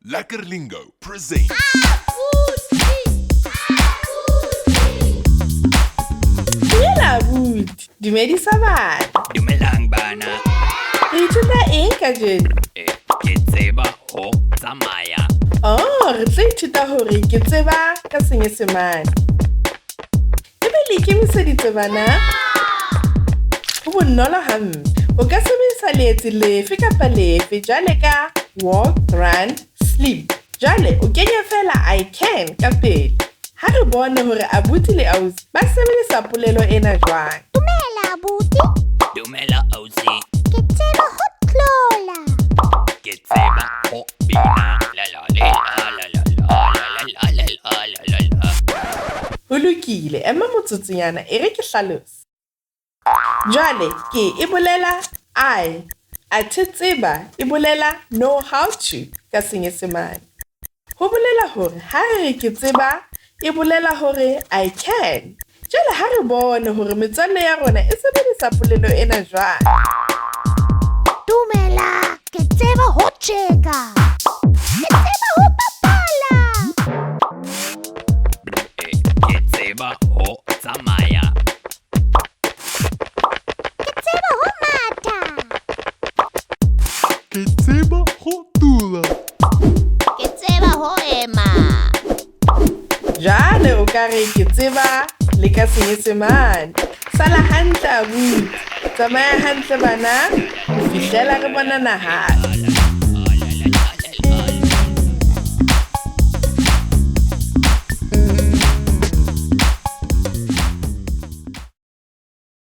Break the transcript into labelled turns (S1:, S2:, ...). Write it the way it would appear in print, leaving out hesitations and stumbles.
S1: Lekker Lingo presents.
S2: Dumela abuti, dumedisa bana.
S3: Dumelang bana.
S2: Re ithuta eng kajeno?
S3: Ke tseba ho tsamaya.
S2: Oh, re tlo ithuta hore ke tseba ka Senyesemane. Ebe le ikemiseditse bana? Ho bonolo hampe. O ka sebedisa leetsi lefe kapa lefe jwale ka walk, run, sleep. Jwale o kenya feela I can ka pele. Ha re bone hore abuti le ausi ba sebedisa polelo ena jwang.
S4: Dumela abuti.
S3: Dumela ausi.
S4: Ke tseba ho tlola.
S3: Ke tseba ho bina. La la le la la la la la la la la la la la.
S2: Ho lokile, ema motsotsonyana e re ke hlalose. Jwale ke e bolela I, athe tseba e bolela know how to ka Senyesemane. Ho bolela hore ha re re ke tseba e bolela hore I can. Jwale ha re bone hore metswalle ya rona e sebedisa polelo ena jwang.
S4: Dumela, ke tseba ho tjeka. Ke tseba ho bapala.
S3: Ke tseba ho tsamaya.
S4: Ke tseba ho matha.
S5: Ke tseba ho tula.
S4: Ke tseba ho ema.
S2: Jwale o ka re ke tseba le ka Senyesemane. Sala hantle abuti. Tsamaya hantle bana ho fihlela re bonana hape.